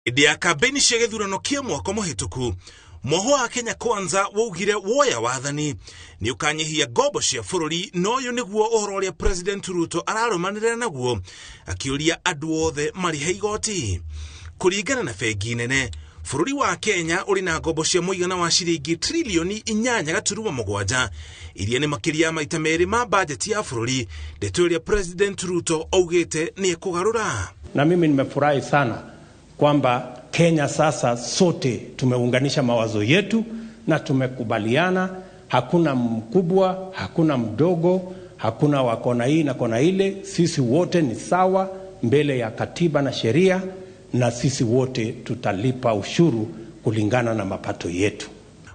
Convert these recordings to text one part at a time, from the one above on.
Hĩndĩ ya kambĩini cia gĩthurano kĩa mwaka mũhĩtũku, mwoho wa Kenya Kwanza waugire woya wathani nĩ ũkanyihia ngombo cia bũrũri, na ũyũ nĩguo ũhoro ũrĩa President Ruto ararũmanĩrĩra naguo akĩũria andũ othe marĩhe igoti. Kũringana na bengi nene, bũrũri wa Kenya ũrĩ na ngombo cia mũigana wa ciringi trilioni 8.7 iria nĩ makĩria maita 2 ma bajeti ya bũrũri, ndeto ĩrĩa President Ruto augĩte nĩ ekũgarũra. Na mimi nimefurahi sana kwamba Kenya sasa sote tumeunganisha mawazo yetu na tumekubaliana, hakuna mkubwa, hakuna mdogo, hakuna wa kona hii na kona ile, sisi wote ni sawa mbele ya katiba na sheria, na sisi wote tutalipa ushuru kulingana na mapato yetu.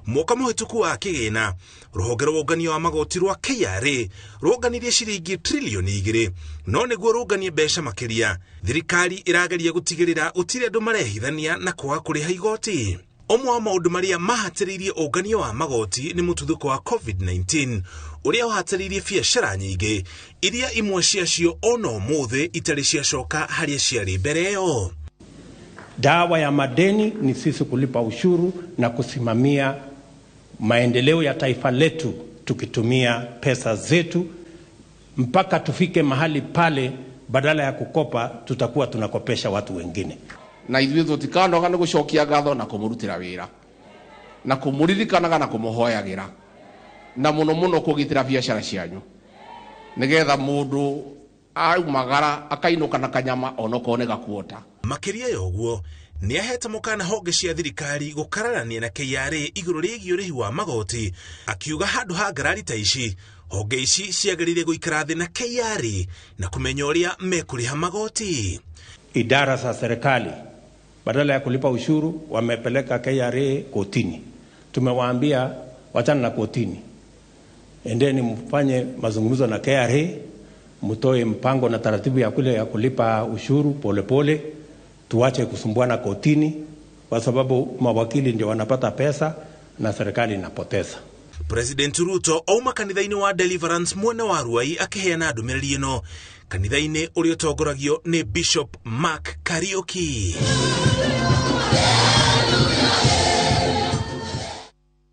Mwaka mũhĩtũku wa kĩgĩna, rũhonge rwa ũngania wa magoti rwa KRA rũnganirie ciringi trilioni 2, no nĩguo rũnganie mbeca makĩria, thirikari ĩrageria gũtigĩrĩra gũtirĩ andũ marehithania na kwaga kũrĩha igoti. Ũmwe wa maũndũ marĩa mahatĩrĩirie ũngania wa magoti nĩ mũtuthũko wa COVID-19 ũrĩa ũhatĩrĩirie biacara nyingĩ iria imwe ciacio ona ũmũthĩ itarĩ ciacoka harĩa ciarĩ mbere ĩyo. Dawa ya madeni ni sisi kulipa ushuru na kusimamia maendeleo ya taifa letu tukitumia pesa zetu mpaka tufike mahali pale, badala ya kukopa tutakuwa tunakopesha watu wengine. Na ithuĩ tũtikanoga nĩ gũcokia ngatho na kũmũrutĩra wĩra na kũmũririkanaga na kũmũhoyagĩra na mũno mũno kũgitĩra biacara cianyu nĩgetha mũndũ aumagara akainũka na kanyama onokorwo nĩ gakuota. Makĩria ya ũguo, nĩ ahete mũkana honge cia thirikari gũkararania na KRA igũrũ rĩgiĩ ũrĩhi wa magoti, akiuga handũ ha ngarari ta ici, honge ici ciagĩrĩire gũikara thĩ na KRA na kũmenya ũrĩa mekũrĩha magoti. Idara za serikali badala ya kulipa ushuru wamepeleka KRA kotini. Tumewaambia wachana na kotini, endeni mfanye mazungumzo na KRA, mtoe mpango na taratibu ya kule ya kulipa ushuru polepole, tuache kusumbuana kotini kwa sababu mawakili ndio wanapata pesa na serikali inapoteza. President Ruto auma kanitha-inĩ wa Deliverance mwena wa Ruai akĩheana ndũmĩrĩri ĩno kanitha-inĩ ũrĩa ũtongoragio nĩ Bishop Mark Kariuki.